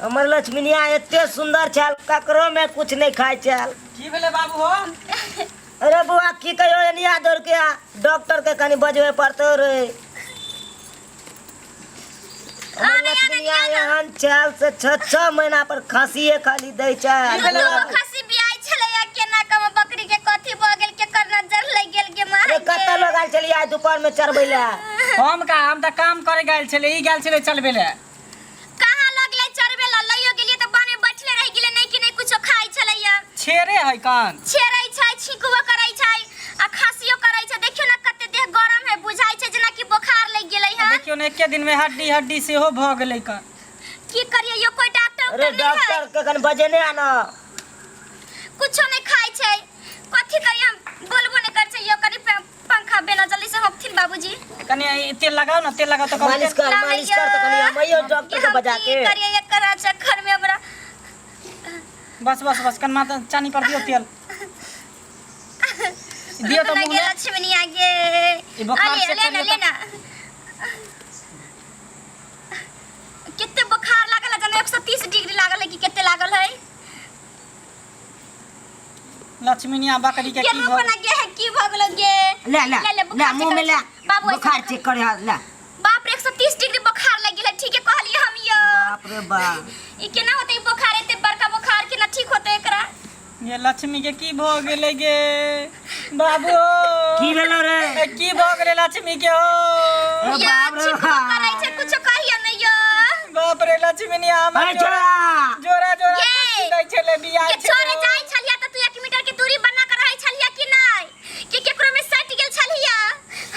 हमर लक्ष्मीनिया एते सुंदर छल ककरो में कुछ नहीं खाइ छल। की भेलै बाबू हो? अरे बुआ की कहियो, एनिया दौड़ के आ, डॉक्टर के कनी बजबे पड़तो रे। हमर लक्ष्मीनिया एहन छल से 6-6 महीना पर खसिए खाली दै छै। की भेलै बाबू? खसी बियाइ छलैया, केना कम बकरी के कथी भऽ गेल, केकर नजर लागि गेल गे माय? अरे कतऽ लोग आयल छलियै आइ दुपहर में चरबै लए? हम का, हम तऽ काम करे गेल छलै, ई गेल छलै चलबै लए। कहाँ लगलै चरबे ला? लइयो गेलियै तऽ बने बैठले रहि गेलै, नहि कि नहि कुछो खाइ छलैया। छेरे है कान? छेरै छै, छींकबो करै छै आ खांसियो करै छै। देखियौ ने कते देह गरम है, बुझाइ छै जेना कि बोखार लागि गेलै हन। देखियौ ने, एके दिन में हड्डी हड्डी सेहो भऽ गेलै कान। की करियै यौ, कोइ डॉक्टर अरे उक्टर नहि है? डॉक्टर के कनि बजेने आनो। कुछो नहि खाइ छै, कथी करियै हम? बोलबो नहि करै छै यौ। कनि पंखा बेना जल्दी से होकथिन बाबूजी। कनि ई तेल लगाओ ने, तेल लगाओ तऽ कम। मालिश कर, मालिश कर तऽ कनि हम डॉक्टर के हम बजा की के। करियै एकरा चक्कर में हमरा? बस बस बस, कन माथा चानी पर दियौ, तेल दियौ तऽ रुक ना मुँह गे में। लक्ष्मणिया गे। ई बोखार अरे से ले ना करियौ। ले ना। कते बुखार लागल है जाने, 130 डिग्री लागल है कि कते लागल है। लक्ष्मीनिया बकरी के के की रुक भऽ ना गे, है की भऽ गेलो गे? ले ले। ले ले, ले बुखार मुँह में ले। चेक बाबू, ऐसे बुखार चेक कर ले। बाप रे, 130 डिग्री बुखार लागि गेल है, ठीके कहलियै हम यो। बाप रे बाप। ई केना होतै ई बुखार? एते बड़का बुखार केना ठीक होतै एकरा? ये लक्ष्मी के की भऽ गेलै गे बाबू? की भेलो रे? ए, की भऽ गेलै लक्ष्मी के हो? अरे यो बाप रे छिपको बाप। करै छै, कुछो कहियो नै यो। बाप रे, लक्ष्मीनिया हमर अरे जोड़ा छोड़ा। जोड़ा जोड़ा ये। खस्सी दै छलै, बियाह के छोड़े जाइ छलिया तऽ तू 1 मीटर के दूरी बना कर रहै छलिया कि नहि, कि केकरो में सटि गेल छलिया?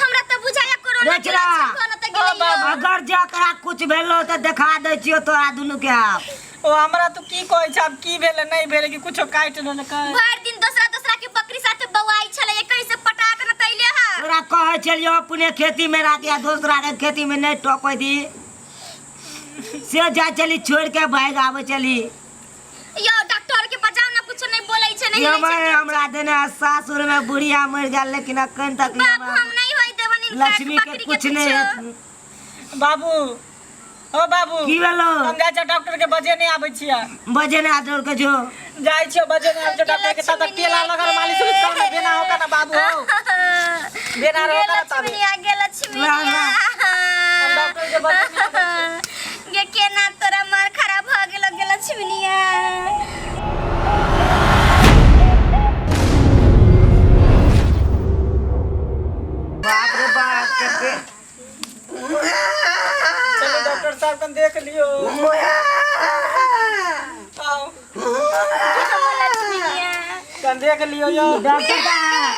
हमरा तऽ बुझाया कोरोना के बेचरा। लक्षण कोना तऽ गेलै यो। अगर जकरा कुछ भेलो तऽ देखा दै छियो तोरा दुनू के आब। ओ हमरा तू की कहै छ, आब की भेलै नहि भेलै, कि कुछो काटि लेलकै? भरि दिन दोसरा दोसरा के बकरी साथे बौआइ छलै, कहीं से पटाक न तैले हा। तोरा कहै छलियो अपने खेती में राख या दोसरा के खेती में नहीं टोकै दी, से जा चली छोड़ के भाग आबै चली। यो डॉक्टर के बजाओ ना, कुछो नहीं बोलै छै, नहीं ये हिलै छै। हमरा देने सासुर में बुढ़िया मर गेल, लेकिन अखन तक ये बाबू हमरा हम नहीं होई देबन इनका लक्ष्मी के बकरी कुछ नहीं कुछो। हेत। बाबू ओ बाबू। की भेलो? हम जाइ छियै डॉक्टर के बजे नहि आबै छियै। बजे ने दौड़ के जो। जाइ छियै, बजे नहि आबै छियै डॉक्टर के, तब तक तेल आर लगल मालिश उलिश कर ने, बेना होका ना बाबू हो, बेना गे रहो का ताबे। लक्ष्मी आ गे लक्ष्मी। ला, ला। हम डॉक्टर के बजे नहि आबै छियै। गे केना तोरा मन खराब भऽ गेलो गे लक्ष्मीनिया? बाप रे बाप, कते चलू डॉक्टर साहब, कन देख लियो, आओ। लक्ष्मीनिया कन देख लियो यो। डॉक्टर साहब।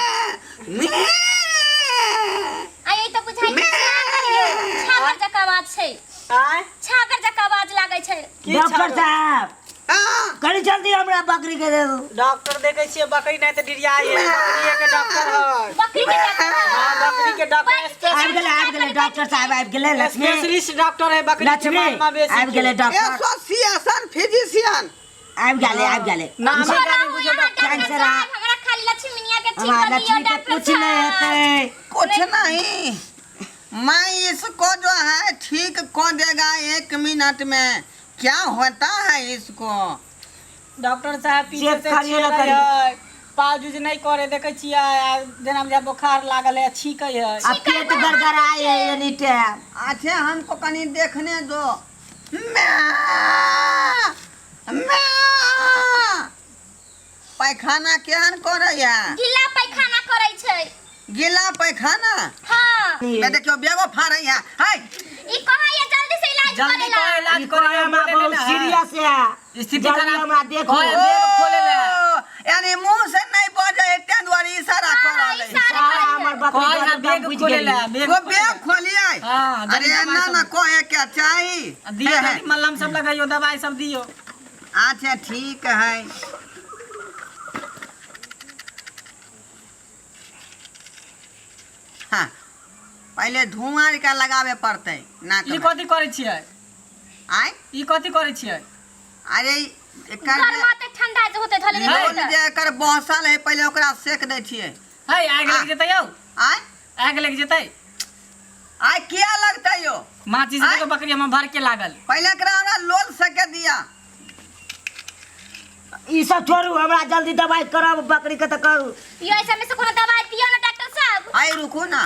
आ ई तऽ बुझाइ छै छागर यौ, छागर जकाँ आवाज छै। आय? छागर जकाँ आवाज लागै छै। की डॉक्टर छागर? साहब, कनी जल्दी हमरा बकरी के दे दू। डॉक्टर देखे छियै, बकरी नहीं तऽ डिरियाइ है, बकरीये के डॉक्टर है। बकरी के डॉक्टर? हाँ, बकरी के डॉक्टर। आबि गेलै, आबि गेलै, डॉक्टर साहब आबि गेलै। लक्ष्मी, स्पेशलिस्ट डॉक्टर है बकरी के। लक्ष्मी माल मवेशी आबि गेलै डॉक्टर। Association physician. आबि गेलै, आबि गेलै। नाम छोड़ो जानी बुझो यहाँ डॉक्टर। डॉक्टर कैंसर साहब, हमरा खाली लक्ष्मीनिया के ठीक हमरा कर दियौ लक्ष्मी के डॉक्टर कुछ नहीं साहब। हेतै। कुछ नहीं, मैं इसको जो है ठीक कर देगा एक मिनट में। क्या होता है इसको? डॉक्टर साहब, पीछे चेक से करियौ ने छेकै करी। है, पाउज उज नहीं करे, देखे छियै, आ जेना बुझाय बोखार लागल है, छीकै है। आ पेट गड़गड़ाय है एनी टाइम। अच्छा, हमको कनी देखने दो। म्या, म्या। पैखाना केहन करैया? गीला पैखाना करै छै। गीला पैखाना? हाँ। बे देखियो, बेगो फाड़ैया है। ई कहैया जल्दी से इलाज जल्दी करे ला। कहे इलाज ई करे कहै हमरा बोले बहुत ने है। सीरियस है। स्थिति जल्दी खराब। हमरा देखो। कहै बेग खोले ले। ओ, यानी मुंह से नहीं बजे है तें दुआरे इशारा कर हाँ, रहल है। इशारा सारा करै छै। हमर बकरी कहै के है हम बेग बुझि खोले गेली। ले, बेग वो खोले बेग ले। खोलिए। हाँ, अरे जल्दी दवाई ना सब ना कहे के चाही। दियो। हे, हे। जल्दी मलहम सब लगाइयो, दवाई सब दियो। अच्छा ठीक है। हाँ, पहले धुआं के लगावे पड़तै नाक ई में। कथी करै छियै? आय? ई कथी करै छियै? अरे एकर गरमा तऽ ठंडा जे होतै धले लोल देबै। जे एकर बहसल है, पहले ओकरा सेक दै छियै। है, आगि लागि जेतै यौ। आय? आगि लागि जेतै। आय, किया लगतै यौ? माचिस आँय? देखो, बकरी हमर भर के लागल। पहले एकरा हमरा लोल सेके दिया। ई सब छोड़ू, हमरा जल्दी दवाई करब बकरी के तऽ करू। यो ऐसा में से कोनो दवाई दियो ना डॉक्टर साहब। आई रुकू ना,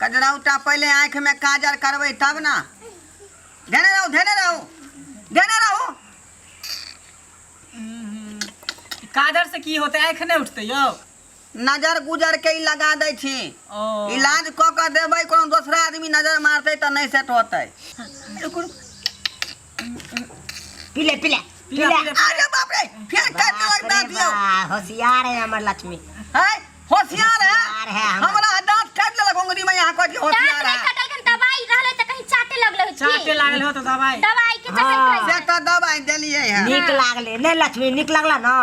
कजरौटा पहिले आँखि में काजर करबै तब ना। धेने रहू, धेने रहू, धेने रहू। काजर से की होतै, आँखि नहि उठतै यौ? नजर गुजर के ई लगा दै छी। ओ। इलाज कऽ के देबै, कोनो दोसरा आदमी नजर मारतै तऽ नहि सेट होतै। रुकू, रुकू। पीले पीले पीला, पीले। पीले। अरे बाप रे, फेर काटि देलक दाँत यौ। होशियार है हमर लक्ष्मी। है, होशियार है। होशियार है हमर। हमरा दाँत काटि देलक उंगली में, यहाँ कहै छी दांत होशियार नहीं है। कटल, दवाई रहले त कहीं चाटे लगले होत की? चाटे लागल हो तऽ दवाई। दवाई के चटैत हाँ। रहे। से तऽ दवाई देलियै है। नीक लागले नहीं लक्ष्मी? नीक लागला ना?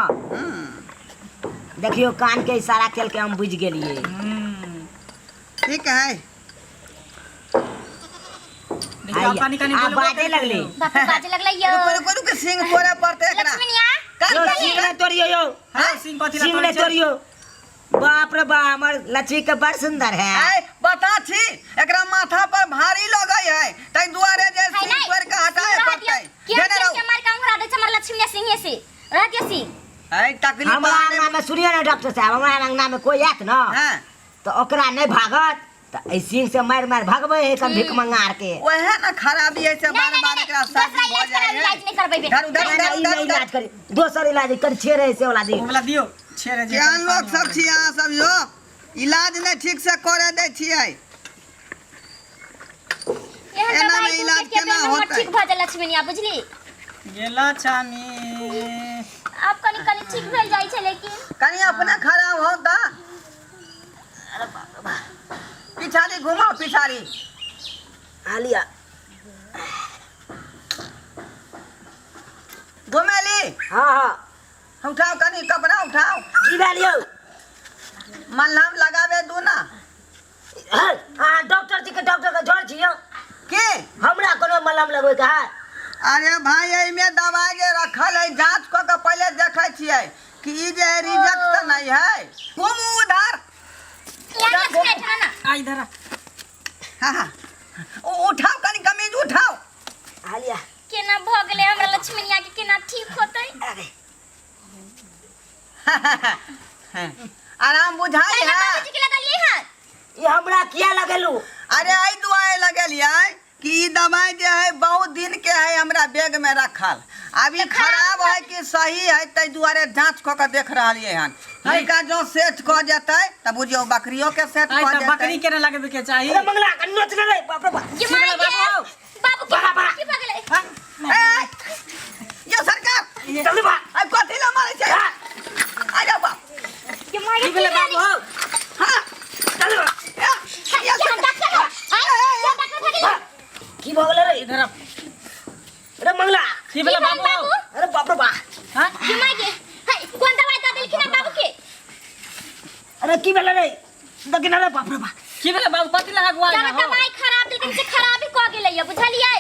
देखियो कान के इशारा खेल के हम बुझ गेलिए। ठीक है। देखियो, आब कनी कनी आ, बोलबो बाजे करतै लगले। यौ। बाप रे, बाजे लगले यो। रुको रुको रुको, सिंह तोड़े पड़तै एकरा। लक्ष्मीनिया कान यो कान सिंह कान। नहीं तोड़ियो यो। हाँ, सिंह कथी ला सिंह तोड़ै नहीं छै? तोड़ियो। बाप रे बाप, हमर लक्ष्मी के बड़ सुंदर है। आय बता छी, एकरा माथा पर भारी लगै है, ताहि दुआरे जे है सिंह नहीं। तोड़ के हटाए रह पड़तै। दियो। के देने रहू। के मार के अंगूरा दै छै हमर लक्ष्मीनिया सिंहे से। रह दियो सिंह। है तकलीफ हमरा आने- अंगना में सुनियो ना डॉक्टर साहब, हमरा अंगना में कोई आयत ना हाँ तो ओकरा नहीं भागत, तो एहि सिंह से मारि मारि भगबै है कन भिख मंगार के। वएह ना खराबी है से नहीं, बार नहीं, बार नहीं, एकरा दोसरा शादी इलाज भऽ जाइ कराबी, है। इलाज नहीं करबै बे। धरू धरू ना, ना, धरू ई धरू नहीं इलाज करी, दोसर इलाज कर छे रहे से वाला दी। ओ वाला दियौ, छेड़े जे। केहन लोक सब छी अहाँ सब यो, इलाज नहि ठीक से करे दै छियै। एहन एना दवाई में दू इलाज के केना बेर में हमर होतै? ठीक भऽ जाय लक्ष्मीनिया, बुझली? गेला छामी। आब कनी कनी ठीक भेल जाइ छै लेकिन। कनी अपने खराब हो तऽ पिछाड़ी घुमाओ, पिछाड़ी। आलिया घुमेली? हाँ हाँ। उठाओ कनी कपड़ा उठाओ। की भेल यौ? मलहम लगाबे दू ना। हाँ, डॉक्टर जी के डॉक्टर के जोर छी यौ। की? हमरा कोनो मलहम लगबै के है? अरे भाई, एहिमे दवाई जे रखल है जांच कऽ के पहिले देखै छियै कि ई जे है रिजेक्ट तऽ नहि है। घुमू उधर। यहाँ लक्ष्मी बैठना ना। आ इधर आ। हाँ हाँ, उठाओ कनी कमीज उठाओ। आलिया केना भऽ गेलै हमरा लक्ष्मीनिया के, केना ठीक होतै? अरे आराम बुझाई पहिले है। बाबूजी के लगलियै हन। ये हमरा किया लगेलू? अरे एहि दुआरे लगेलियै कि ई दवाई जे है बहुत दिन के है हमरा बैग में रखल, अभी खराब है कि सही है ताहि दुआरे जांच कऽ के देख रहलियै हन। हिनका जो सेट कऽ जेतै तऽ बुझियौ बकरियो के सेट आइ कऽ तऽ जेतै। बकरी के नहि लगबे के चाही। अरे मंगला के नोच ले रे, बाप रे बाप। ये माय की भेलै के बाबू? बाबू के बड़ा, बड़ा। की भऽ गेलै? ए, यौ सरकार, जल्दी भाग। आइ कथी लए मारै छै? अरे बाप। ये माय की के भेलै बाबू हौ? हाँ जल्दी भाग। ए, यौ ये सरकार। डॉक्टर हो। आइ ये डॉक्टर भऽ गेलै। की भऽ गेलै रे? इधर आ। अरे मंगला की भेलै की भेल बाबू हौ? बाबू? अरे बाप रे बाप। हाँ? ये माय के हाय कोन दवाई दऽ देलखिन हन बाबू के? अरे की भेलै रे? देखिन रे, बाप रे बाप। की भेलै बाबू, कथी लगा गुआल जाबे हो? दवाई खराब देलखिन से खराबी कऽ गेलै ये, बुझलियै?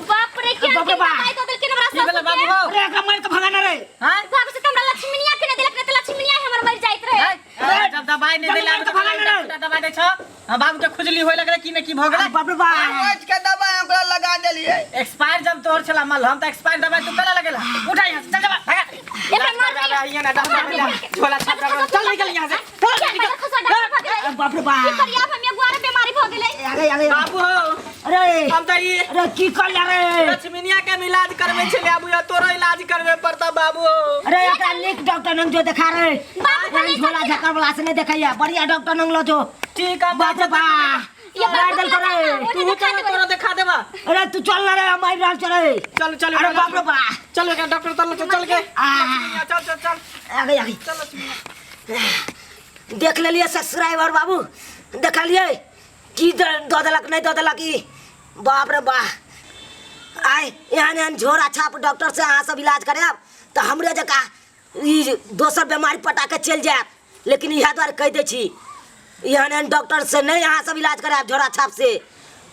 बाप रे, केहन बाप रे केहन बाप। दवाई दऽ देलखिन हमरा की भेलै ससुर बाबू के। हौ? अरे एकरा मारि के भगाना रे। हाँ? बाबू से तऽ हमरा लक्ष्मीनिया के नहि देलक, नहि तऽ लक्ष्मीनिया हमर मरि जाइत रहे। अरे जब दवाई नहि देला जल्दी तऽ भगा ले रे। दवाई दै छौ। हाँ, बाबू के खुजली होय लगलै की ने की भऽ गेलै। अरे बाप रे बाप। कागज के दवाई ओकरा लगा देलियै। एक्सपायर जब तोहर छला मलहम तऽ एक्सपायर दवाई तू केना लगेला? उठा यहाँ से, चल जा भागा। एकरा मार अबे, यहाँ ना डॉक्टर मिला, झोला छाप रहा, चल निकल यहाँ से। चल निकल, खसा डॉक्टर भऽ गेलै। अरे बाप रे की बाप। करियै आब हम, एगो बीमारी भऽ गेलै। अरे अरे बाबू हो, अरे हम तऽ ई अरे की कर ले रे? लक्ष्मीनिया के हम इलाज करबै छलियै, आब उएह तोरो इलाज करबे पड़ता बाबू हो। अरे एकरा नीक डॉक्टर नंग जो देखा रे। बाबू एहन झोला झक्कर वाला से नहीं देखैया, बढ़िया डॉक्टर नंग लो जो। ठीक है बाप रे बाप, ये मार बाबू देल के करे। तू चल, तोरो देखा देबा। अरे तू चल ना रे, हम आबि रहल छौ रे। चल चल। अरे बाप रे बाप। चल एकरा डॉक्टर तल चल, चल के। आ चल चल चल। आगे आगे। चल लक्ष्मीनिया। देख लेलिए सब्सक्राइबर बाबू, देखलिए की दऽ देलक नहीं दऽ देलक ई। बाप रे बाप, आइ एहन एहन झोरा छाप डॉक्टर से अहाँ सब इलाज करायब तऽ हमरे जकाँ ई दोसर बीमारी पटा के चलि जायत। लेकिन इएह दुआरे कहि दै छी, एहन एहन डॉक्टर से नहीं अहाँ सब इलाज करायब, झोरा छाप से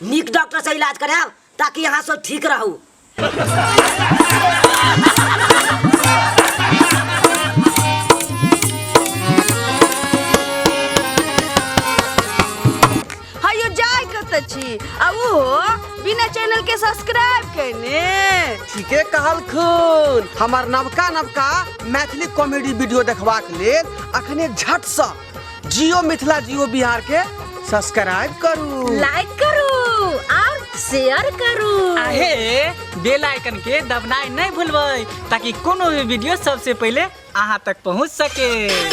नीक डॉक्टर से इलाज करायब ताकि अहाँ सब ठीक रहू। हयो जाय कतऽ छी आ ओहो बिना चैनल के सब्सक्राइब केने? ठीके कहलखुन। हमर नवका नवका मैथिली कॉमेडी वीडियो देखबाक लेल अखने झटसँ जियो मिथिला जियो बिहार के सब्सक्राइब करू, लाइक करू और शेयर करू। आहे बेल आइकन के दबनाइ नहीं भूलबै ताकि कोनो भी वीडियो सबसे पहले अहाँ तक पहुँच सके।